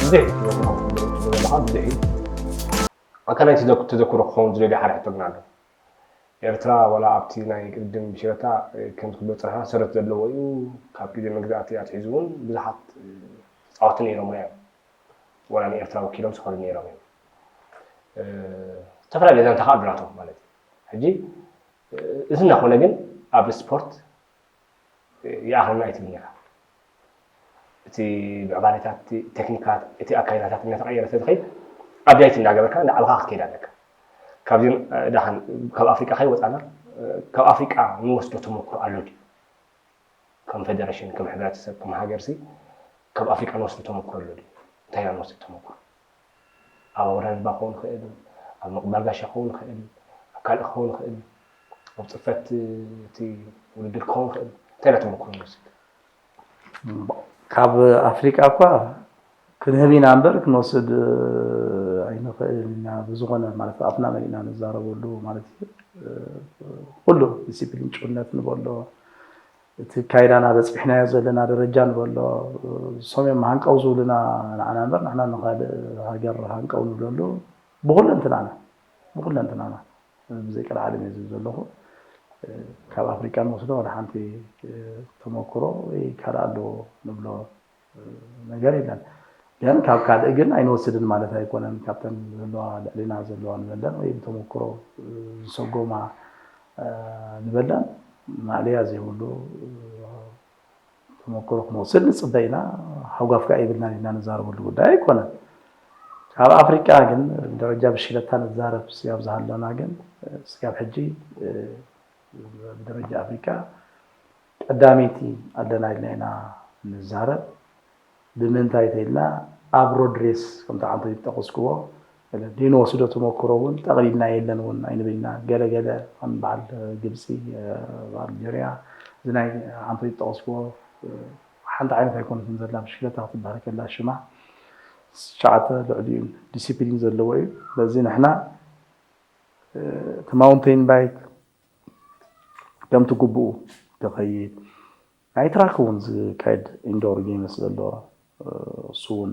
ብዙሕ እዩ ትብለካ፣ ብዙሕ እዩ። ኣካል ናይ ተዘክ-፣ ተዘክሮ ክኸውን ዝደልዮ ሓደ ሕቶ ግን ኣሎ። ኤርትራ ዋላ ኣብቲ ናይ ቅድድም ብሽረታ፣ እ፣ ከም ዝኽበብ ዝጸንሐ ሰረት ዘለዎ እዩ። ካብ ግዜ መግዛእቲ ኣትሒዙ እውን ብዙሓት፣ እ፣ ተጻወትቲ ነይሮምና እዮም። ዋላ ንኤርትራ ወኪሎም ዝኸዱ ነይሮም እዮም። እ፣ ዝተፈላለየ ዛንታ ከኣ ኣሎ ናቶም ማለት እዩ። ሕጂ፣ እ፣ እዚ እናኾነ ግን ኣብ ስፖርት ይኣኽለና እዩ ትብል ኔርካ። እቲ ምዕባሌታት፣ እቲ ቴክኒካት፣ እቲ ኣካይዳታት እናተቐየረ ተዝኸይድ፣ ኣፕዴት እናገበርካ ንዓኻ ክትከይድ ኣለካ። ካብዚ፣ እ፣ ደሓን ካብ ኣፍሪቃ ከይወጻና፣ እ፣ ካብ ኣፍሪቃ ንወስዶ ተመክሮ ኣሎ ድዩ? ከም ፌደሬሽን፣ ከም ሕብረተሰብ፣ ከም ሃገርሲ ካብ ኣፍሪቃ ንወስዶ ተመክሮ ኣሎ ድዩ? እንታይ ኢና ንወስድ ተመክሮ? ኣብ ኣወዳድባ ክኸውን ይኽእል፣ ኣብ ምቕባል ጋሻ ክኸውን ይኽእል፣ ኣብ ካልእ ክኸውን ይኽእል፣ ኣብ ጽፈት እቲ ውድድር ክኸውን ይኽእል። እንታይ ኢና ተመክሮ ንወስድ? ካብ ኣፍሪቃ እኳ ክንህብ ኢና እምበር ክንወስድ ኣይንኽእልን ኢና። ብዝኾነ ማለት ኣፍና መሊእና ንዛረበሉ ማለት እዩ። ኩሉ ዲሲፕሊን ጭውነት ንበሎ፣ እቲ ካይዳና በጺሕናዮ ዘለና ደረጃ ንበሎ፣ እሶም እዮም ሃንቀው ዝብሉና ንዓና እምበር ንሕና ንኻልእ ሃገር ሃንቀው ንብለሉ ብኹለንትናና፣ ብኹለንትናና ብዘይ ቀልዓለም እየ ዝብል ዘለኹ። ካብ ኣፍሪቃ ንወስዶ ዋላ ሓንቲ ተመክሮ ወይ ካልእ ኣሎ ንብሎ ነገር የለን። ግን ካብ ካልእ ግን ኣይንወስድን ማለት ኣይኮነን። ካብተን ዘለዋ ልዕሊና ዘለዋ ንበለን ወይ ብተመክሮ ዝሰጎማ ንበለን ማእለያ ዘይብሉ ተመክሮ ክንወስድ ንጽበ ኢና። ሃጓፍ ከኣ የብልናን ኢልና ንዛረበሉ ጉዳይ ኣይኮነን። ካብ ኣፍሪቃ ግን ብደረጃ ብሽክለታ ንዛረብ ስጋብ ዝሃለና ግን ስጋብ ሕጂ ብደረጃ ኣፍሪቃ ቀዳመይቲ ኣለና ኢልና ኢና ንዛረብ። ብምንታይ ተኢልና ኣብ ሮድ ሬስ ከምቲ ዓንቶ ዝጠቐስክዎ ገለ ዘይንወስዶ ተመክሮ እውን ጠቕሊልና የለን እውን ኣይንብል ኢና። ገለ ገለ ከም በዓል ግብፂ፣ በዓል ኣልጀርያ እዚ ናይ ዓንቶ ዝጠቐስክዎ ሓንቲ ዓይነት ኣይኮነትን ዘላ ብሽክለታ ክትበሃል ከላ ሽማ ትሽዓተ ልዕሊኡን ዲሲፕሊን ዘለዎ እዩ። በዚ ንሕና እቲ ማውንቴን ባይክ ከምቲ ግቡኡ ተኸይድ ናይ ትራክ እውን ዝካየድ ኢንዶር ጌምስ ዘሎ እሱ እውን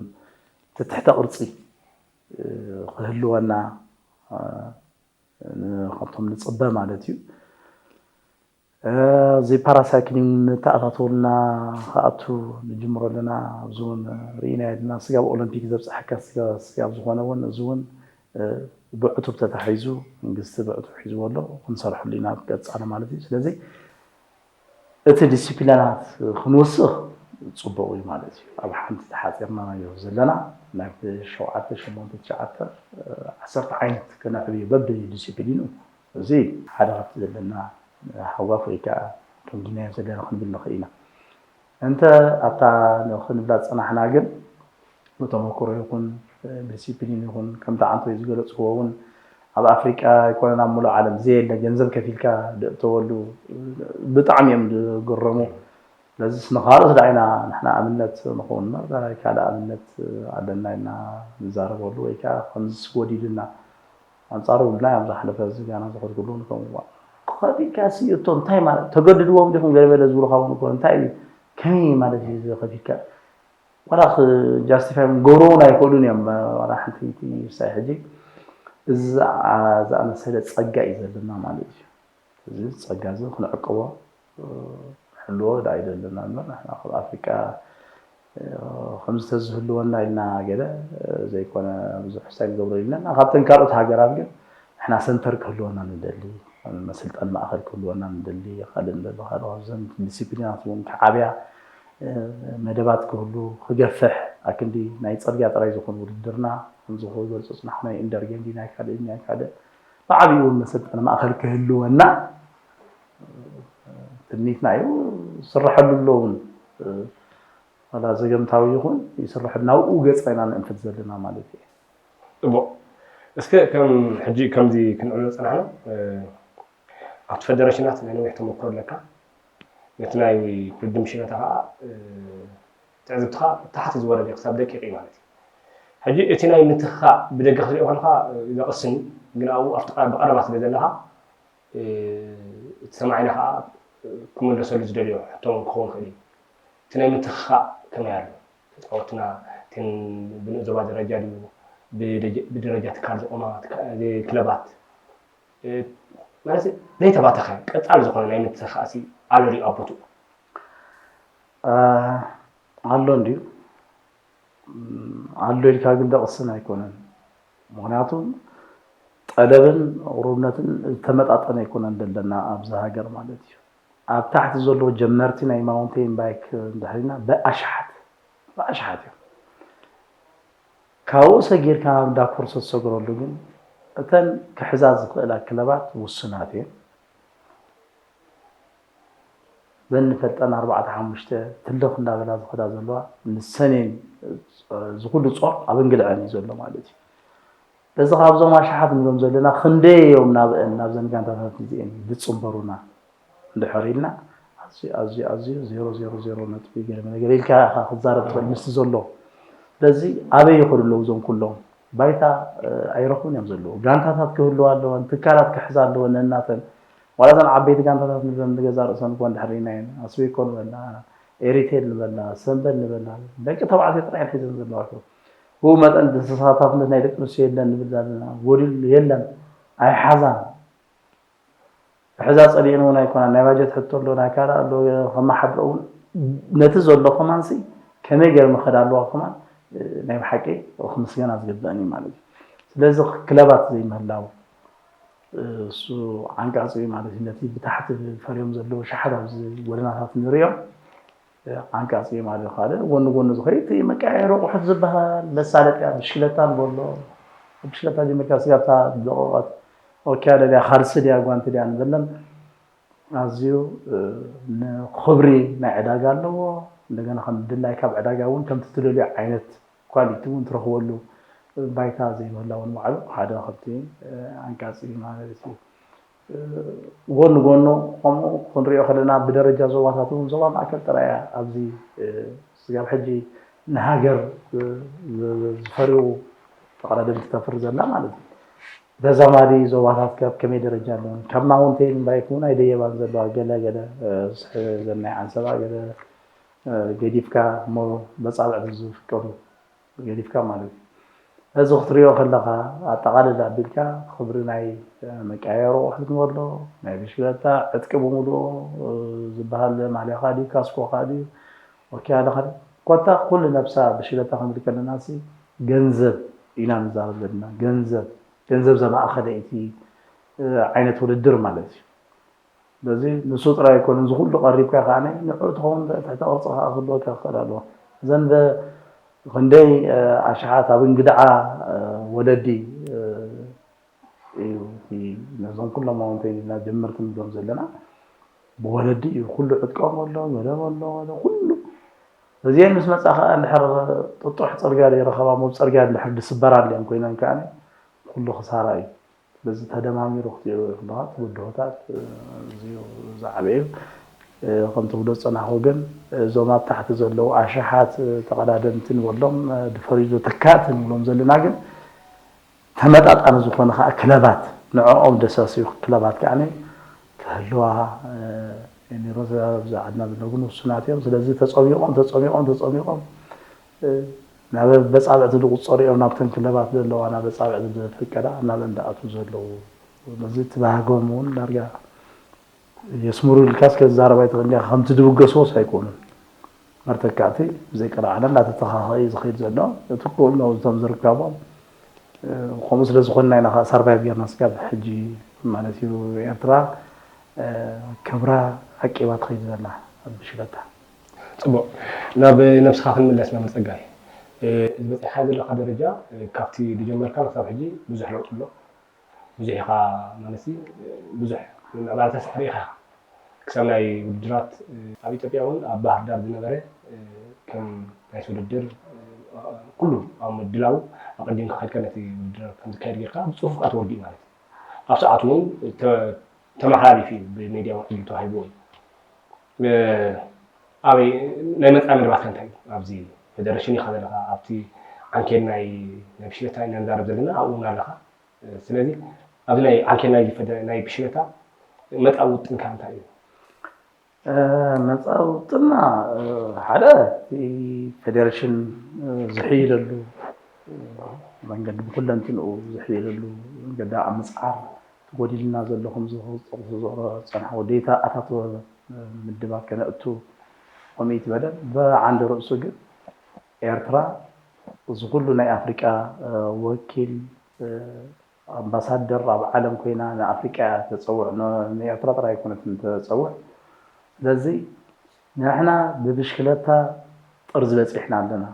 ትትሕተ ቅርፂ ክህልወና ካብቶም ንፅበ ማለት እዩ። እዚ ፓራሳይክሊንግ ንተኣታተወልና ክኣቱ ንጅምሮ ኣለና። ኣብዚ እውን ርኢና ኣለና ስጋብ ኦሎምፒክ ዘብፅሐካ ስጋብ ዝኾነ እውን እዚ እውን ብዕቱብ ተታሒዙ መንግስቲ ብዕቱብ ሒዝዎ ኣሎ ክንሰርሐሉ ኢና ቀፃሊ ማለት እዩ። ስለዚ እቲ ዲሲፕሊናት ክንውስኽ ፅቡቕ እዩ ማለት እዩ። ኣብ ሓንቲ ተሓፂርና ናዮ ዘለና ናይ ሸውዓተ ሸሞንተ ትሽዓተ ዓሰርተ ዓይነት ከነዕብዮ በቢ ዲሲፕሊኑ እዚ ሓደ ካብቲ ዘለና ሃዋፍ ወይ ከዓ ደንጊናዮ ዘለና ክንብል ንኽእል ኢና። እንተ ኣብታ ክንብላ ዝፀናሕና ግን ብተመክሮ ይኹን ዲሲፕሊን ይኹን ከምቲ ዓንቶይ ዝገለፅዎ እውን ኣብ ኣፍሪቃ ኣይኮነን ኣብ ሙሉእ ዓለም ዘየለ ገንዘብ ከፊልካ ደእተወሉ ብጣዕሚ እዮም ዝግረሙ። ስለዚ ንኻልኦት ደኣ ኢና ንሕና ኣብነት ንኸውን እምበር ካልእ ኣብነት ኣለና ኢልና ንዛረበሉ ወይ ከዓ ከምዚ ስጎዲድና ኣንጻሩ ብልና እዮም ዝሓለፈ እዚ ጋና ዝኸድኩሉ ንከምዋ ከፊልካ ስእቶ እንታይ ማለት ተገድድዎም ዲኹም ገለ በለ ዝብሉኻ እውን እኮ እንታይ እዩ ከመይ ማለት እዩ እዚ ከፊልካ ዋላ ጃስቲፋይ ገብሮ እውን ኣይክእሉን እዮም ዋላ ሓንቲ ሳይ ሕጂ እዚ ዝኣመሰለ ጸጋ እዩ ዘለና ማለት እዩ። እዚ ጸጋ እዚ ክንዕቅቦ ክንሕልዎ ዳኣ እዩ ዘለና እምበር ንሕና ካብ ኣፍሪቃ ከምዚ ተዝህልወና ኢልና ገለ ዘይኮነ ብዙሕ ሳይ ንገብሮ ኢልና እና ካብተን ካልኦት ሃገራት ግን ንሕና ሰንተር ክህልወና ንደሊ መሰልጠኒ ማእኸል ክህልወና ንደሊ ካልእ ንደሊ ካልእ ካብዘን ዲሲፕሊናት እውን ክዓብያ መደባት ክህሉ ክገፍሕ ኣክንዲ ናይ ፅርግያ ጥራይ ዝኾኑ ውድድርና ከምዚ ክገልፆ ፅናሕ ናይ ኢንደር ጌም ናይ ካልእ ናይ ካልእ ብዓብይኡ እውን መሰልጠኒ ማእኸል ክህልወና ትምኒትና እዩ። ዝስረሐሉ ኣሎ እውን ዋላ ዘገምታዊ ይኹን ይስረሐሉ ናብኡ ገፅና ኢና ንእንፍት ዘለና ማለት እዩ። ፅቡቕ እስከ ከም ሕጂ ከምዚ ክንዕሎ ዝፀናሕና ኣብቲ ፈደረሽናት ናይ ነዊሕ ተመክሮ ኣለካ ነቲ ናይ ቅድም ሽነታ ከዓ ትዕዝብትኻ ታሕቲ ዝወረደ ክሳብ ደቂቕ እዩ ማለት እዩ ሕጂ እቲ ናይ ምትኽኻእ ብደገ ክትሪኦ ከለካ ዘቕስን ግን ኣብኡ ኣብቲ ብቐረባ ስለ ዘለካ እቲ ሰማዒና ከዓ ክምለሰሉ ዝደልዮ ሕቶ ክኸውን ክእል እዩ እቲ ናይ ምትኽኻእ ከመይ ኣሎ ተፃወትና እቲ ብንእዞባ ደረጃ ድዩ ብደረጃ ትካል ዝቆማ ክለባት ማለት ዘይተባተኸ ቀፃሊ ዝኾነ ናይ ምትእስሳር ኣሎ ድዩ ኣብ ቦትኡ? ኣሎ እንድዩ። ኣሎ ኢልካ ግን ደቕስን ኣይኮነን። ምክንያቱ ጠለብን ቅሩብነትን ዝተመጣጠነ ኣይኮነን ዘለና ኣብዚ ሃገር ማለት እዩ። ኣብ ታሕቲ ዘለዉ ጀመርቲ ናይ ማውንቴን ባይክ እንድሕር ኢልና ብኣሽሓት ብኣሽሓት እዮም። ካብኡ ሰጊርካ ናብ እንዳ ኮርሶ ትሰግረሉ ግን እተን ክሕዛ ዝኽእላ ክለባት ውሱናት እየን። ዘን ንፈልጠን ኣርባዕተ ሓሙሽተ ትልኽ እንዳበላ ዝኸዳ ዘለዋ ንሰን እየን። እዚ ኩሉ ጾር ኣብ እንግልዐን እዩ ዘሎ ማለት እዩ። በዚ ካብዞም ኣሽሓት ንብሎም ዘለና ክንደይ እዮም ናብአን ናብዘን ጋንታታት እዚአን ዝፅንበሩና እንድሕር ኢልና ኣዝዩ ኣዝዩ ኣዝዩ ዜሮ ዜሮ ዜሮ ነጥቢ ገለ ነገር ኢልካ ኢኻ ክዛረብ ትኽእል ምስቲ ዘሎ። ስለዚ ኣበይ ይኸዱ ኣለዉ እዞም ኩሎም? ባይታ ኣይረኽቡን እዮም ዘለዉ። ጋንታታት ክህልዋ ኣለወን፣ ትካላት ክሕዛ ኣለወን ነናተን። ዋላ እዘን ዓበይቲ ጋንታታት ንብለን ንገዛ ርእሰን እኮ እንድሕር ርኢናየን ኣስቤኮ ንበላ፣ ኤሪቴል ንበላ፣ ሰምበል ንበላ፣ ደቂ ተባዕትዮ ጥራይ እየን ሒዘን ዘለዋ እኮ። ብኡ መጠን ተሳታፍነት ናይ ደቂ ኣንስትዮ የለን ንብል ኣለና፣ ጎዲሉ የለን፣ ኣይሓዛን። ክሕዛ ጸሊኤን እውን ኣይኮናን፣ ናይ ባጀት ሕቶ ኣሎ፣ ናይ ካልእ ኣሎ፣ ከመሓድሮ እውን ነቲ ዘሎ ከማንሲ ከመይ ገይረን ክኸዳ ኣለዋ ከማን ናይ ብሓቂ ክምስገና ዝግበአን እዩ ማለት እዩ። ስለዚ ክለባት ዘይምህላው እሱ ዓንቃፂ እዩ ማለት እዩ። ነቲ ብታሕቲ ፈርዮም ዘለዉ ሸሓት ኣብዚ ጎደናታት ንሪኦም ዓንቃፂ እዩ ማለት እዩ። ካልእ ጎኒ ጎኒ ዝኸይድ እቲ መቀያየሪ ኣቑሑት ዝበሃል መሳለጥያ ብሽክለታ ንበሎ ብሽክለታ ጀሚርካ ስጋብታ ዝለቐቐት ኦኪያ ድያ ካልሲ ድያ ጓንቲ ድያ ንበለን ኣዝዩ ንኽብሪ ናይ ዕዳጋ ኣለዎ። እንደገና ከም ድላይካ ኣብ ዕዳጋ እውን ከምቲ ትደልዮ ዓይነት ኳሊቲ እውን ትረኽበሉ ባይታ ዘይምህላው ንባዕሉ ሓደ ካብቲ ዓንቃፂ ማለት እዩ። ጎኒ ጎኑ ከምኡ ክንሪኦ ከለና ብደረጃ ዞባታት እውን ዞባ ማእከል ጥራይ እያ ኣብዚ ስጋብ ሕጂ ንሃገር ዝፈርዩ ተቐዳደምቲ ተፍሪ ዘላ ማለት እዩ። ተዛማዲ ዞባታት ከ ከመይ ደረጃ ኣለወን? ካብ ማውንቴን ባይክ እውን ኣይደየባን ዘለዋ። ገለ ገለ ስሕዘን ናይ ዓንሰባ ገለ ገዲፍካ እሞ በፃብዕቲ ዝፍቀዱ ገዲፍካ ማለት እዩ። እዚ ክትሪኦ ከለካ ኣጠቓልል ኣቢልካ ክብሪ ናይ መቀያየሪ ኣቑሑት ንበሎ ናይ ብሽክለታ ዕጥቂ ብምሉኡ ዝበሃል ማልያኻ ድዩ ካስኮኻ ድዩ ወኪያለኻ ድዩ ኮታ ኩሉ ነብሳ ብሽክለታ ክንብል ከለና ሲ ገንዘብ ኢና ንዛረብ ዘለና ገንዘብ ገንዘብ ዘማእኸለ እቲ ዓይነት ውድድር ማለት እዩ። ስለዚ ንሱ ጥራይ ኣይኮነን፣ እዚ ኩሉ ቀሪብካ ከዓ ንዕኡ ትኸውን ትሕተ ቅርፂ ከዓ ክህልወካ ክኽእል ኣለዎ። እዘን ክንደይ ኣሽሓት ኣብ እንግድዓ ወለዲ እዩ ነዞም ኩሎም ማውንቴን ኢልና ጀመርቲ ንብሎም ዘለና ብወለዲ እዩ ኩሉ ዕጥቆም ኣሎ ገለ ኣሎ ኩሉ እዚአን ምስ መፃ ከዓ እንድሕር ጥጡሕ ፅርግያ ዘይረኸባ ሞብ ፅርግያ እንድሕር ዝስበራ ኣለን ኮይነን ከዓ ኩሉ ክሳራ እዩ። በዚ ተደማሚሩ ክትሪኦ ከለኻ እቲ ብድሆታት ኣዝዩ ዝዓበየ እዩ። ከምቲ ክብሎ ዝጸናሕኩ ግን እዞም ኣብ ታሕቲ ዘለዉ ኣሽሓት ተቐዳደምቲ ንበሎም ድፈሪዶ ተካእቲ ንብሎም ዘለና ግን ተመጣጣኒ ዝኾነ ከዓ ክለባት ንዕኦም ደሳስዩ ክለባት ከዓ ክህልዋ ኒሮ ኣብዚ ዓድና ዘለዉ ግን ውሱናት እዮም። ስለዚ ተጸሚቖም ተጸሚቖም ተጸሚቖም ናብ በጻብዕቲ ዝቁጸሩ እዮም ናብተን ክለባት ዘለዋ ናብ በጻብዕቲ ዝፍቀዳ ናብ እንዳኣቱ ዘለዉ ነዚ እቲ ባህጎም እውን ዳርጋ የስምሩ ኢልካ እስከ ዝዛረብ ኣይትኽእል ኢኻ ከምቲ ዝብገስዎስ ኣይኮኑን መርተካእቲ ብዘይ ቀረብ ዓለም እንዳተተኻኸ እዩ ዝኸይድ ዘሎ እቲ ክእሉ እቶም ዝርከቦም ከምኡ ስለ ዝኾንና ኢና ከዓ ሰርቫይቭ ጌርና ስጋብ ሕጂ ማለት እዩ ኤርትራ ክብራ ዓቂባ ትኸይድ ዘላ ኣብ ብሽለታ ፅቡቕ ናብ ነብስኻ ክንምለስ መምህር ፀጋይ ዝበፅሓ ዘለኻ ደረጃ ካብቲ ዝጀመርካ ክሳብ ሕጂ ብዙሕ ለውጢ ኣሎ ብዙሕ ኢኻ ማለት ብዙሕ ምዕባለታት ርኢኻ ክሳብ ናይ ውድድራት ኣብ ኢትዮጵያ እውን ኣብ ባህር ዳር ዝነበረ ከም ናይ ውድድር ኩሉ ኣብ ምድላው ኣቀዲምካ ከድካ ነቲ ውድድር ከም ዝካየድ ጌርካ ብፅሑፍ ከዓ ተወዲኡ ማለት እዩ ኣብ ሰዓቱ እውን ተመሓላሊፉ እዩ ብሜድያ እውን ዕድል ተዋሂብዎ እዩ ኣበይ ናይ መፃኢ መደባትካ እንታይ እዩ ኣብዚ ፌደሬሽን ኢኻ ዘለካ ኣብቲ ዓንኬል ናይ ናይ ብሽለታ ኢና ንዛረብ ዘለና ኣብኡ እውን ኣለካ ስለዚ ኣብዚ ናይ ዓንኬል ናይ ናይ ብሽለታ መፃኢ ውጥንካ እንታይ እዩ መፃውጥና ሓደ እቲ ፌዴሬሽን ዝሕይለሉ መንገዲ፣ ብኩለንትንኡ ዝሕይለሉ መንገዲ ኣብ ምፅዓር፣ ጎዲልና ዘሎ ከምዚ ዝፀንሐ ወዴታ ኣታተወ ምድባት ከነእቱ ከምኡ ትበደል። ብዓንዲ ርእሱ ግን ኤርትራ እዚ ኩሉ ናይ ኣፍሪቃ ወኪል ኣምባሳደር ኣብ ዓለም ኮይና ንኣፍሪቃ እያ ተፀውዕ። ንኤርትራ ጥራይ ኣይኮነትን ተፀውዕ። ስለዚ ንሕና ብብሽክለታ ጥርዚ በፂሕና ኣለና።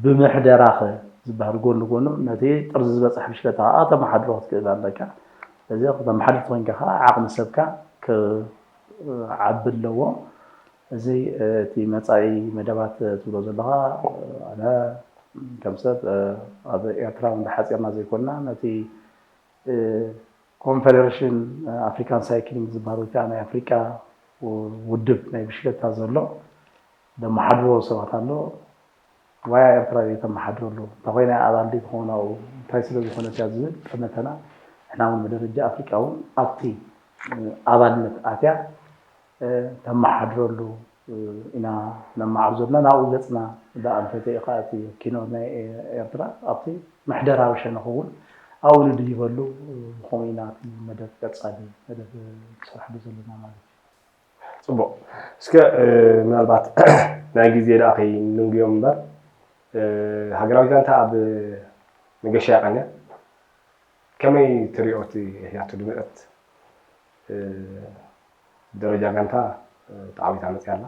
ብምሕደራኸ ዝበሃል ጎኒ ጎኑ ነቲ ጥርዚ ዝበፅሕ ብሽክለታ ከዓ ተመሓድሮ ክትክእል ኣለካ። እዚ ከተመሓድር ተኮይንካ ከዓ ዓቕሚ ሰብካ ክዓቢ ኣለዎ። እዚ እቲ መፃኢ መደባት ትብሎ ዘለካ ኣነ ከም ሰብ ኣብ ኤርትራ እንዳሓፂርና ዘይኮንና ነቲ ኮንፌዴሬሽን ኣፍሪካን ሳይክሊንግ ዝበሃል ወይ ከዓ ናይ ኣፍሪካ ውድብ ናይ ብሽክለታ ዘሎ ዘመሓድሮ ሰባት ኣሎ። ዋያ ኤርትራ እዩ ተመሓድረሉ። እንታይ ኮይና ኣባል ድዩ ትኸውን ኣብኡ? እንታይ ስለ ዝኾነት እያ ዝብል ጠመተና። ንሕና እውን ብደረጃ ኣፍሪቃ እውን ኣብቲ ኣባልነት ኣትያ ተመሓድረሉ ኢና ነመዓር ዘለና። ናብኡ ገፅና ደኣ እንተተይ ከዓ እቲ ኪኖ ናይ ኤርትራ ኣብቲ ምሕደራዊ ሸነኽ እውን ኣብኡ ንድይበሉ። ከምኡ ኢና እቲ መደብ ቀፃሊ መደብ ንሰርሓሉ ዘለና ማለት እዩ። ፅቡቕ። እስከ ምናልባት ናይ ግዜ ደኣ ከይንንግዮም እምበር ሃገራዊት ጋንታ ኣብ መገሻ የቐንያ ከመይ ትሪኦ እቲ ሕያቶ ድምቀት ብደረጃ ጋንታ ተዓዊታ መፅያ ኣላ?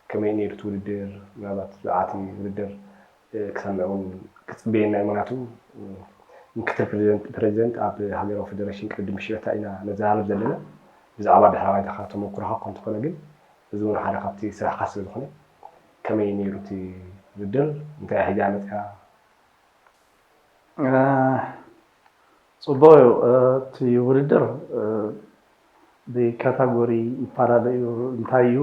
ከመይ ነይሩ እቲ ውድድር? ምናልባት ብዓቲ ውድድር ክሰምዕ እውን ክፅበየና እዩ። ምክንያቱ ምክትል ፕሬዚደንት ኣብ ሃገራዊ ፌደሬሽን ቅድድም ብሽክለታ ኢና ነዘራርብ ዘለና። ብዛዕባ ድሕረ ባይታኻ ተመኩሮኻ እኳ እንተኾነ ግን እዚ እውን ሓደ ካብቲ ስራሕካ ስለ ዝኾነ ከመይ ነይሩ እቲ ውድድር? እንታይ ሒዛ መፅያ? ፅቡቅ እዩ። እቲ ውድድር ብካታጎሪ ይፈላለ እዩ። እንታይ እዩ?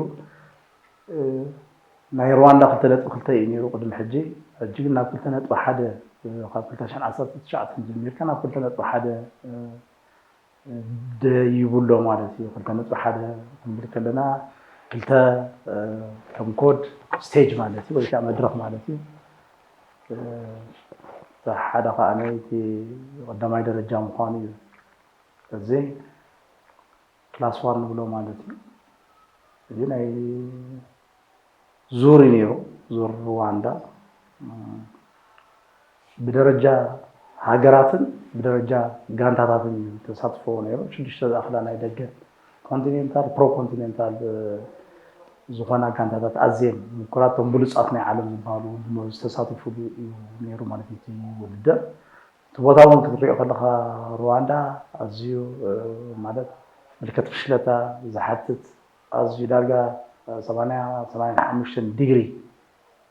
ናይ ሩዋንዳ ክልተ ነጥቢ ክልተ እዩ ነይሩ ቅድሚ ሕጂ። ሕጂ ግን ናብ ክልተ ነጥቢ ሓደ፣ ካብ ክልተ ሽሕን ዓሰርተ ትሽዓተን ጀሚርካ ናብ ክልተ ነጥቢ ሓደ ደይብሎ ማለት እዩ። ክልተ ነጥቢ ሓደ ክንብል ከለና ክልተ ከም ኮድ ስቴጅ ማለት እዩ ወይ ከዓ መድረኽ ማለት እዩ። ሓደ ከዓ ናይ እቲ ቀዳማይ ደረጃ ምዃኑ እዩ። እዚ ክላስ ዋን ንብሎ ማለት እዩ። እዚ ናይ ዙር እዩ ነይሩ፣ ዙር ሩዋንዳ ብደረጃ ሃገራትን ብደረጃ ጋንታታትን እዩ ተሳትፎ ነይሩ። ሽዱሽተ ዝኣኽላ ናይ ደገ ኮንቲኔንታል፣ ፕሮ ኮንቲኔንታል ዝኾና ጋንታታት ኣዝየን ምኩራቶም ብሉፃት ናይ ዓለም ዝበሃሉ ዝተሳተፉሉ እዩ ነይሩ ማለት እዩ እቲ ውድድር። እቲ ቦታ እውን ክትሪኦ ከለካ ሩዋንዳ ኣዝዩ ማለት ምልከት ብሽክለታ ዝሓትት ኣዝዩ ዳርጋ ሰማንያ ሰማንያ ሓሙሽተ ዲግሪ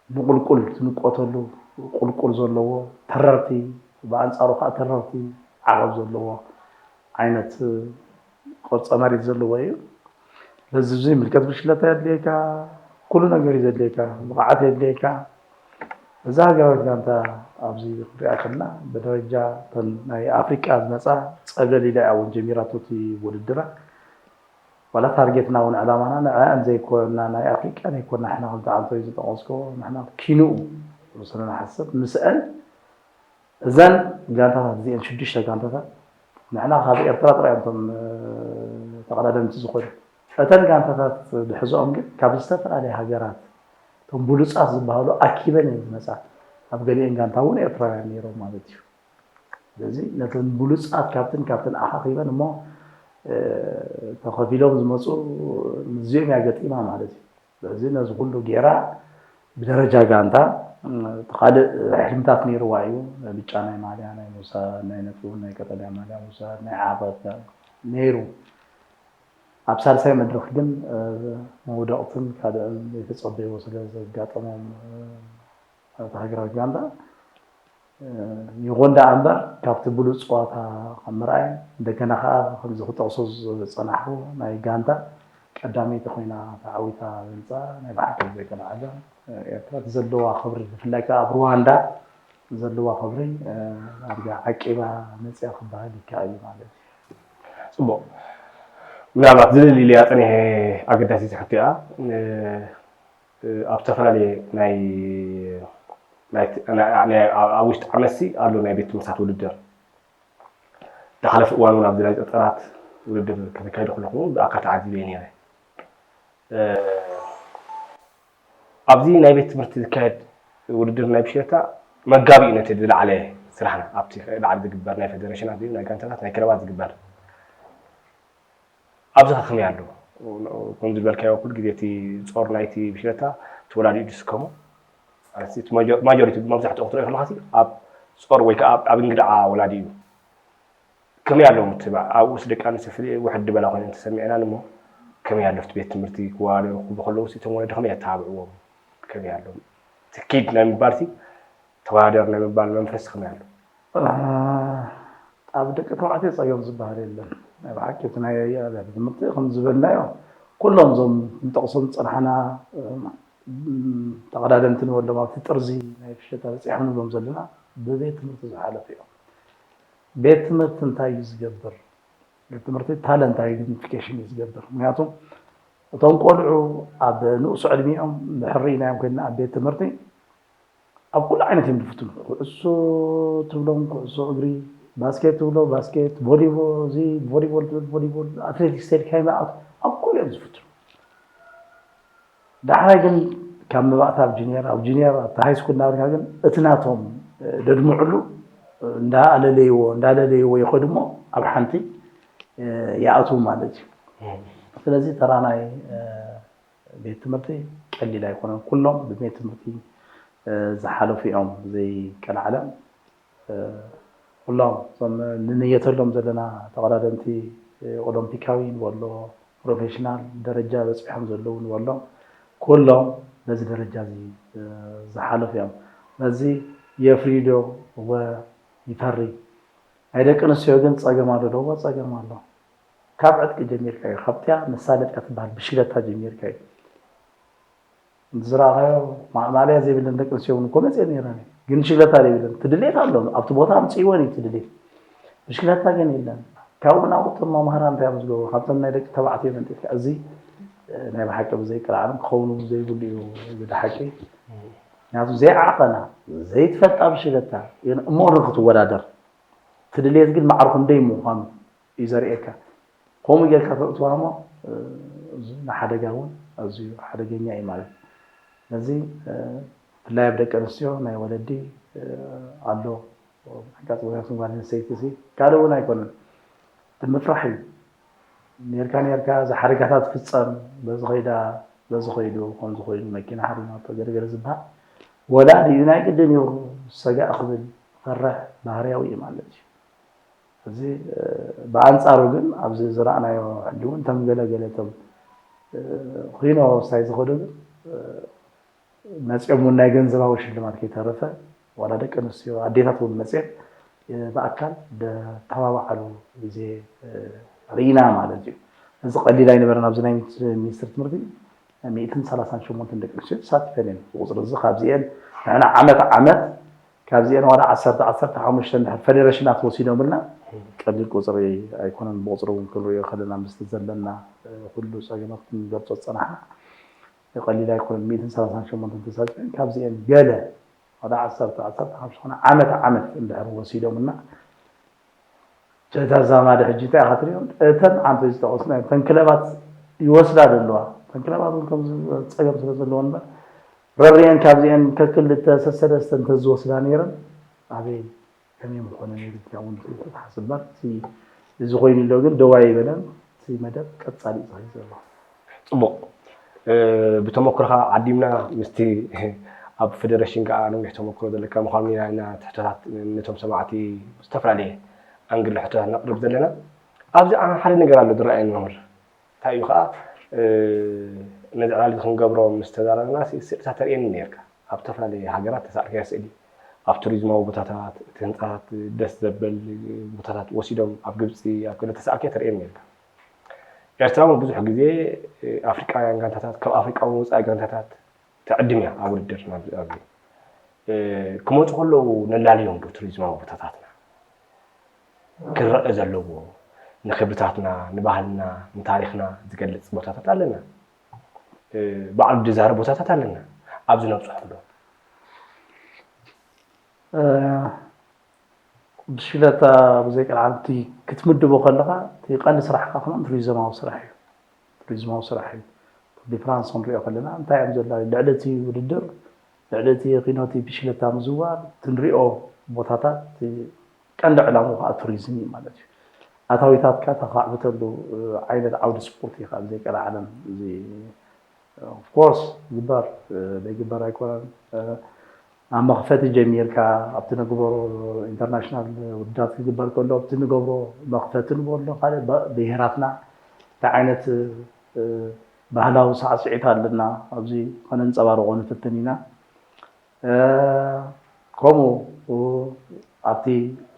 ንቁልቁል ትንቆተሉ ቁልቁል ዘለዎ ተረርቲ ብኣንፃሩ ከዓ ተረርቲ ዓቐብ ዘለዎ ዓይነት ቅርፀ መሬት ዘለዎ እዩ። ስለዚ እዚ ምልከት ብሽክለታ የድልየካ፣ ኩሉ ነገር እዩ ዘድልየካ፣ ብቕዓት የድልየካ። እዛ ሃገራዊት ጋንታ ኣብዚ ክንሪኣ ከለና ብደረጃ እተን ናይ ኣፍሪቃ ዝመፃ ፀብለል ኢላ እያ እውን ጀሚራቶ እቲ ውድድራ። ዋላ ታርጌትና እውን ዕላማና ንዕኣን ዘይኮና ናይ ኣፍሪቃ ዘይኮና ንሕና ክልተ ዓንቶ እዩ ዝጠቐስኮ ንሕና ኪንኡ ስለ ንሓስብ ምስአን እዘን ጋንታታት እዚአን ሽዱሽተ ጋንታታት ንሕና ካብ ኤርትራ ጥራይ እዮም እቶም ተቐዳደምቲ ዝኾኑ። እተን ጋንታታት ድሕዝኦም ግን ካብ ዝተፈላለየ ሃገራት እቶም ብሉፃት ዝበሃሉ ኣኪበን እየን ዝመፃ። ኣብ ገሊአን ጋንታ እውን ኤርትራውያን ነይሮም ማለት እዩ። ስለዚ ነተን ብሉፃት ካብትን ካብትን ኣኻኺበን እሞ ተኸፊሎም ዝመፁ ምስዚኦም እያ ገጢማ ማለት እዩ። ስለዚ ነዚ ኩሉ ጌራ ብደረጃ ጋንታ እቲ ካልእ ሕልምታት ነይርዋ እዩ። ብጫ ናይ ማልያ ናይ ምውሳድ፣ ናይ ነጥቢ ናይ ቀጠልያ ማልያ ምውሳድ፣ ናይ ዓቐብ ነይሩ። ኣብ ሳልሳይ መድረኽ ግን መውደቕትን ካልእን ዘይተጸበይዎ ስለ ዘጋጠሞም እታ ሃገራዊት ጋንታ ይኹን ደኣ እምበር ካብቲ ብሉጽ ጸዋታ ካብ ምርኣይ እንደገና ከኣ ከምዚ ክጠቕሶ ዝጸናሕኩ ናይ ጋንታ ቀዳመይቲ ኮይና ተዓዊታ ብምጻ ናይ ብሓቂ ዘይተለዓለ ኤርትራ እቲ ዘለዋ ክብሪ ብፍላይ ከኣ ኣብ ሩዋንዳ ዘለዋ ክብሪ ኣድጋ ዓቂባ መጽያ ክበሃል ይከኣል እዩ ማለት እዩ። ጽቡቕ። ምናልባት ዝልል ኢለያ ጸኒሐ ኣገዳሲት ሕቶ እያ። ኣብ ዝተፈላለየ ናይ ኣብ ውሽጢ ዓመትሲ ኣሎ ናይ ቤት ትምህርታት ውድድር። ዝሓለፈ እዋን እውን ኣብዚ ናይ ጠጠራት ውድድር ከተካይዱ ከለኹ ብኣካል ተዓዚበ ነይረ። ኣብዚ ናይ ቤት ትምህርቲ ዝካየድ ውድድር ናይ ብሽክለታ መጋቢኡ ነቲ ዝለዓለ ስራሕና ኣብቲ ላዕሊ ዝግበር ናይ ፌደሬሽናት ናይ ጋንታታት ናይ ክለባት ዝግበር ኣብዚ ከ ከመይ ኣሎ? ከም ዝበልካዮ ኩሉ ግዜ እቲ ጾር ናይቲ ብሽክለታ ተወላዲኡ ዝስከሞ ማጆሪቲ መብዛሕትኡ ክትሪኦ ከለካ ኣብ ጾር ወይ ከዓ ኣብ እንግድዓ ወላዲ እዩ። ከመይ ኣሎ ምትብባዕ ኣብኡስ ደቂ ኣንስትዮ ፍልይ ውሕድ ዝበላ ኮይነን ተሰሚዐናን እሞ ከመይ ኣሎ እቲ ቤት ትምህርቲ ክወዳደሩ ክብሉ ከለውስ እቶም ወለዲ ከመይ ኣተባብዕዎም? ከመይ ኣሎ እቲ ኪድ ናይ ምባልሲ ተወዳደር ናይ ምባል መንፈስ ከመይ ኣሎ? ኣብ ደቂ ተባዕትዮ ፀገም ዝበሃል የለን። ናይ ብሓቂ እቲ ናይ ኣብያተ ትምህርቲ ከም ዝበልናዮ ኩሎም እዞም ንጠቕሶም ዝፀናሕና ተቐዳደምቲ ንበሎም ኣብቲ ጥርዚ ናይ ብሽክለታ በፂሖም ንብሎም ዘለና ብቤት ትምህርቲ ዝሓለፉ እዮም። ቤት ትምህርቲ እንታይ እዩ ዝገብር? ቤት ትምህርቲ ታለንት ኣይደንቲፊኬሽን እዩ ዝገብር። ምክንያቱ እቶም ቆልዑ ኣብ ንኡስ ዕድሚኦም ድሕር ኢናዮም ኮይንና ኣብ ቤት ትምህርቲ ኣብ ኩሉ ዓይነት እዮም ዝፍትኑ። ኩዕሶ ትብሎም ኩዕሶ እግሪ፣ ባስኬት ትብሎ ባስኬት፣ ቮሊቦል እዚ ቮሊቦል ትብል ቮሊቦል፣ ኣትሌቲክስ ተልካይ መኣት ኣብ ኩሉ እዮም ዝፍትኑ። ዳሕራይ ግን ካብ መባእታ ኣብ ጁኒየር ኣብ ጁኒየር ኣብቲ ሃይ ስኩል እናበልካ ግን እቲ ናቶም ደድምዕሉ እንዳኣለለይዎ እንዳለለይዎ ይኸዱ እሞ ኣብ ሓንቲ ይኣትዉ ማለት እዩ። ስለዚ ተራ ናይ ቤት ትምህርቲ ቀሊል ኣይኮነን። ኩሎም ብቤት ትምህርቲ ዝሓለፉ እዮም ዘይቀልዓለም። ኩሎም እዞም ንንየተሎም ዘለና ተቐዳደምቲ ኦሎምፒካዊ ንበሎ ፕሮፌሽናል ደረጃ በፂሖም ዘለዉ ንበሎም ኩሎም በዚ ደረጃ እዚ ዝሓለፉ እዮም። በዚ የፍርዩ ዶ ይፈሪ። ናይ ደቂ ኣንስትዮ ግን ፀገም ኣሎ ዶ? ጸገም ኣሎ። ካብ ዕጥቂ ጀሚርካ እዩ። ካብቲያ መሳለጥያ ትበሃል ብሽክለታ ጀሚርካ እዩ። ዝረኣኻዮ ማእማለያ ዘይብለን ደቂ ኣንስትዮ እውን እኮ መፅየን ነይረን እዩ። ግን ሽግለታ ዘይብለን ትድሌት ኣሎ ኣብቲ ቦታ ኣምፅእወን እዩ ትድሌት። ብሽክለታ ግን የለን። ካብኡ ናብኡ እቶም መምሃራን እንታይ እዮም ዝገብሩ? ካብቶም ናይ ደቂ ተባዕትዮ መንጢፍካ እዚ ናይ ብሓቂ ብዘይቅርዓን ክኸውን ዘይብሉ እዩ። እዚ ሓቂ ምክንያቱ ዘይዓቐና ዘይትፈልጣ ብሽክለታ ግን እሞ ክትወዳደር ትድሌት ግን ማዕርኹ እንደይ ምዃኑ እዩ ዘርእየካ። ከምኡ ጌርካ ተእትዋ እሞ ንሓደጋ እውን ኣዝዩ ሓደገኛ እዩ ማለት እዩ። ስለዚ ብፍላይ ኣብ ደቂ ኣንስትዮ ናይ ወለዲ ኣሎ ኣጋጥሞታት ጓል ኣንስተይቲ ካልእ እውን ኣይኮነን እቲ ምፍራሕ እዩ። ኔርካ ኔርካ እዚ ሓደጋታት ትፍፀም በዚ ኸይዳ በዚ ኸይዱ ከምዚ ኾይኑ መኪና ሓሪማቶ ገለገለ ዝበሃል ወላዲ እዩ ናይ ቅድም እዩ ሰጋእ ክብል ፈርሕ ባህርያዊ እዩ ማለት እዩ። እዚ ብኣንፃሩ ግን ኣብዚ ዝረኣናዮ ሕጂ እውን እቶም ገለገለ እቶም ኺኖ ሳይ ዝኸዱ ግን መፂኦም እውን ናይ ገንዘባዊ ሽልማት ከይተረፈ ዋላ ደቂ ኣንስትዮ ኣዴታት እውን መፅኦም ብኣካል ደተባባዓሉ ግዜ ርኢና ማለት እዩ። እዚ ቀሊል ኣይነበረን። ኣብዚ ናይ ሚኒስትሪ ትምህርቲ ሚእትን ሰላሳን ሸሞንተን ደቂ ኣንስትዮ ተሳቲፈን እየን። ቁፅሪ እዚ ካብዚአን ንሕና ዓመት ዓመት ካብዚአን ዋላ ዓሰርተ ዓሰርተ ሓሙሽተ እንድሕር ፌዴሬሽናት ወሲዶምልና ቀሊል ቁፅሪ ኣይኮነን። ብቁፅሪ እውን ክንሪኦ ከለና ምስቲ ዘለና ኩሉ ፀገማት ክንገልፆ ዝፀናሕና ቀሊል ኣይኮነን። ሚእትን ሰላሳን ሸሞንተን ተሳቲፈን ካብዚአን ገለ ወደ ዓሰርተ ዓሰርተ ሓሙሽተ ዓመት ዓመት እንድሕር ወሲዶምና እታ ዛማዲ ሕጂ እንታይ ኢኻ ትሪኦ? እተን ዓንቶይ ዝጠቐስና እተን ክለባት ይወስዳ ዘለዋ እተን ክለባት እውን ከም ፀገም ስለ ዘለወን እምበር ረሪአን ካብዚአን ከክልተ ሰሰለስተ እንተዝወስዳ ነይረን ኣበይ ከመይ ምኾነ ነይሩ ኢልካ እውን ትሓስብ እምበር እዚ ኮይኑ ኣሎ ግን ደው ኣይበለን። እቲ መደብ ቀፃሊ እዩ ዝኸይድ ዘሎ። ፅቡቕ ብተመክሮኻ ዓዲምና ምስቲ ኣብ ፌደሬሽን ከዓ ነዊሕ ተመክሮ ዘለካ ምዃኑ ኢና ኢና ትሕቶታት ነቶም ሰማዕቲ ዝተፈላለየ ኣንግል ሕቶታት ነቕርብ ዘለና ኣብዚ ሓደ ነገር ኣሎ ዝረኣየኒ መምህር እንታይ እዩ ከዓ ነዚ ዕላል እዚ ክንገብሮ ምስ ተዛረብና ስእልታት ተርእየኒ ነርካ ኣብ ዝተፈላለየ ሃገራት ተሳእልካዮ ስእሊ ኣብ ቱሪዝማዊ ቦታታት እቲ ህንፃታት ደስ ዘበል ቦታታት ወሲዶም ኣብ ግብፂ ኣብ ገለ ተሳእልካዮ ተርእየኒ ነርካ ኤርትራ እውን ብዙሕ ግዜ ኣፍሪቃውያን ጋንታታት ካብ ኣፍሪቃ እውን ወፃኢ ጋንታታት ትዕድም እያ ኣብ ውድድር ኣብዚ ክመፁ ከለዉ ነላልዮም ዶ ቱሪዝማዊ ቦታታትና ክረአ ዘለዎ ንክብርታትና፣ ንባህልና፣ ንታሪኽና ዝገልጽ ቦታታት ኣለና። ባዕሉ ዝዛረብ ቦታታት ኣለና። ኣብዚ ነብፅሖ ዶ? ብሽክለታ ብዘይ ቀልዓልቲ ክትምድቦ ከለኻ እቲ ቀንዲ ስራሕካ ከማን ቱሪዝማዊ ስራሕ እዩ። ቱሪዝማዊ ስራሕ እዩ። ቱር ዲ ፍራንስ ክንሪኦ ከለና እንታይ እዮም ዘላ ልዕሊ እቲ ውድድር ልዕሊ እቲ ኪኖ እቲ ብሽክለታ ምዝዋር እቲ ንሪኦ ቦታታት እቲ ቀንዲ ዕላምኡ ከዓ ቱሪዝም እዩ ማለት እዩ። ኣታዊታትካ ተኻዕብተሉ ዓይነት ዓውዲ ስፖርት እዩ ካብ ዘይቀልዓለም እዚ ኦፍኮርስ ይግበር ዘይግበር ኣይኮነን። ኣብ መኽፈቲ ጀሚርካ ኣብቲ ንግበሮ ኢንተርናሽናል ውድዳት ክግበር ከሎ ኣብቲ ንገብሮ መኽፈቲ ንበሎ ካልእ ብሄራትና እንታይ ዓይነት ባህላዊ ሳዕስዒት ኣለና ኣብዚ ከነንፀባርቆ ንፍትን ኢና። ከምኡ ኣብቲ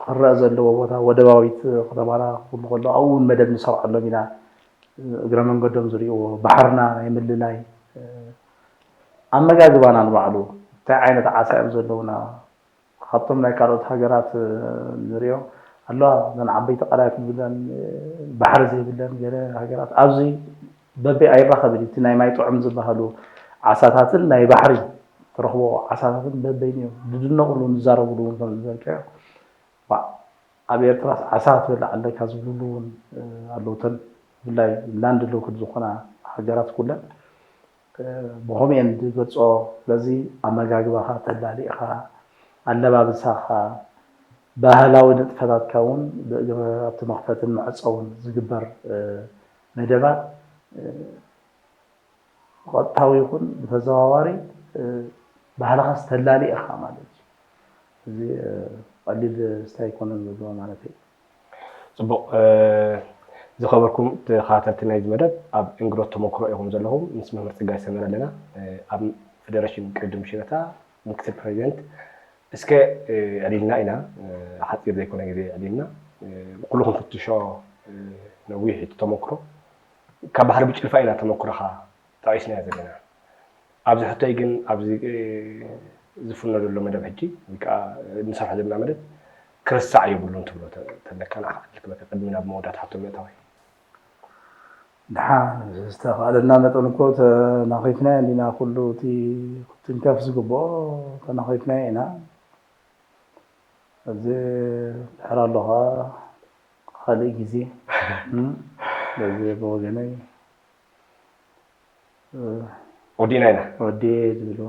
ክረአ ዘለዎ ቦታ ወደባዊት ከተማና ክህሉ ከሎ ኣብኡ እውን መደብ ንሰርሐሎም ኢና። እግረ መንገዶም ዝሪእዎ ባሕርና ናይ ምልላይ ኣመጋግባና ንባዕሉ እንታይ ዓይነት ዓሳ እዮም ዘለውና ካብቶም ናይ ካልኦት ሃገራት ንሪኦ ኣለዋ ዘን ዓበይቲ ቀላያት ብለን ባሕሪ ዘይብለን ገለ ሃገራት ኣብዚ በበይ ኣይራኸብን እቲ ናይ ማይ ጥዑም ዝበሃሉ ዓሳታትን ናይ ባሕሪ ትረኽቦ ዓሳታትን በበይን እዮም ዝድነቑሉ ዝዛረብሉ እውን ከም ዝበልካዮ ኣብ ኤርትራስ ዓሳ ትበልዕ ኣለካ ዝብሉ እውን ኣለውተን ብፍላይ ላንድ ሎክድ ዝኾና ሃገራት ኩለን ብኸምኡ እየን ዝገልፅኦ ስለዚ ኣመጋግባኻ ተላሊእኻ ኣለባብሳኻ ባህላዊ ንጥፈታትካ እውን ኣብቲ መኽፈትን መዕፀውን ዝግበር መደባት ብቐጥታዊ ይኹን ብተዘዋዋሪ ባህልኻስ ተላሊ ኢኻ ማለት እዩ። እዚ ቀሊል ስታይ ኣይኮነን ዘሎ ማለት እዩ። ፅቡቕ ዝኸበርኩም ተኸታተልቲ ናይዚ መደብ ኣብ እንግዶት ተመክሮ ኢኹም ዘለኹም ምስ መምህር ፅጋይ ሰመረ ኣለና ኣብ ፌደሬሽን ቅድድም ሽረታ ምክትል ፕሬዚደንት እስከ ዕሊልና ኢና ሓፂር ዘይኮነ ግዜ ዕሊልና ኩሉ ክንፍትሾ ነዊሕ እቲ ተመክሮ ካብ ባሕሪ ብጭልፋ ኢና ተመክሮኻ ጠቒስናዮ ዘለና ኣብዚ ሕቶይ ግን ኣብዚ ዝፍኖ ዘሎ መደብ ሕጂ ወይ ከዓ እንሰርሖ ዘለና መደብ ክርስዕ የብሉን ትብሎ ተለካ ንዓኻ ልክበካ ቅድሚ ናብ መወዳት ሕቶ ምእታወይ ድሓን ዝተኻእለና መጠን እኮ ተናኺፍና እንዲና ኩሉ እቲ ክትንከፍ ዝግብኦ ተናኺፍና ኢና እዚ ድሕር ኣለኻ ካልእ ግዜ በዚ ብወገነይ ወዲእና ኢና ወዲ ዝብልዎ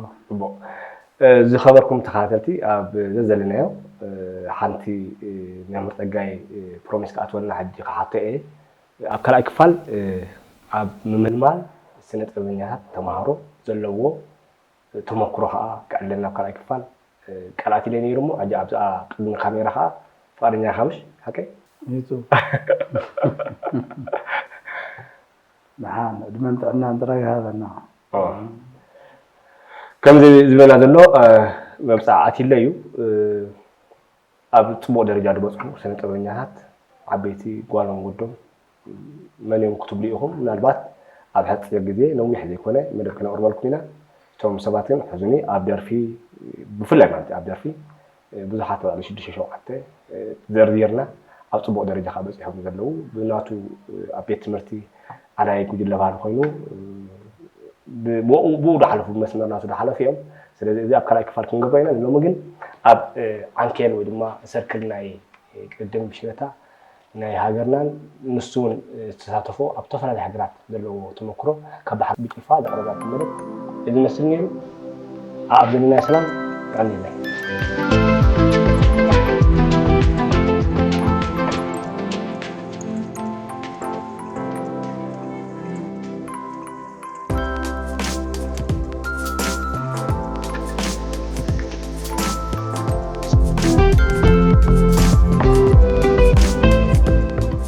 ዝኸበርኩም ተኸታተልቲ ኣብ ዘዘለናዮ ሓንቲ መምህር ፀጋይ ፕሮሚስ ክኣትወልና ሕጂ ክሓቶ እየ ኣብ ካልኣይ ክፋል ኣብ ምምልማል ስነ ጥበበኛታት ተምሃሮ ዘለዎ ተመክሮ ከዓ ክዕለልና ኣብ ካልኣይ ክፋል ቃል ኣትለ ነይሩ እሞ ሕጂ ኣብዛ ቅድሚ ካሜራ ከዓ ፍቃደኛ ኢኻ ምሽ ሓቀይ ይቱ ደሓን ዕድመን ጥዕናን ጥራይ ይሃበና ከምዚ ዝበና ዘሎ መብፃዕ ኣትለ እዩ ኣብ ፅቡቅ ደረጃ ዝበፅሑ ስነ ጥበበኛታት ዓበይቲ ጓሎም ወዶም መን እዮም ክትብሉ ኢኹም ምናልባት ኣብ ሓፂር ግዜ ነዊሕ ዘይኮነ መደብ ክነቅርበልኩም ኢና እቶም ሰባት ግን ሕዙኒ ኣብ ደርፊ ብፍላይ ማለት ኣብ ደርፊ ብዙሓት ባዕሉ ሽዱሽተ ሸውዓተ ዘርዚርና ኣብ ፅቡቅ ደረጃ ከዓ በፂሖም ዘለዉ ብናቱ ኣብ ቤት ትምህርቲ ኣላይ ጉጅለ ባህሊ ኮይኑ ብኡ ዝሓለፉ መስመር ናቱ ዝሓለፉ እዮም ስለዚ እዚ ኣብ ካልኣይ ክፋል ክንገብሮ ኢና ሎሚ ግን ኣብ ዓንኬል ወይ ድማ ሰርክል ናይ ቅድም ብሽነታ ናይ ሃገርናን ንሱ እውን ዝተሳተፎ ኣብ ዝተፈላለዩ ሃገራት ዘለዎ ተመክሮ ካብ ባሕር ብጭልፋ ዘቕረበልኩም መደብ እዚ መስል ነይሩ ኣብ ዘለናዮ ሰላም ቀኒልና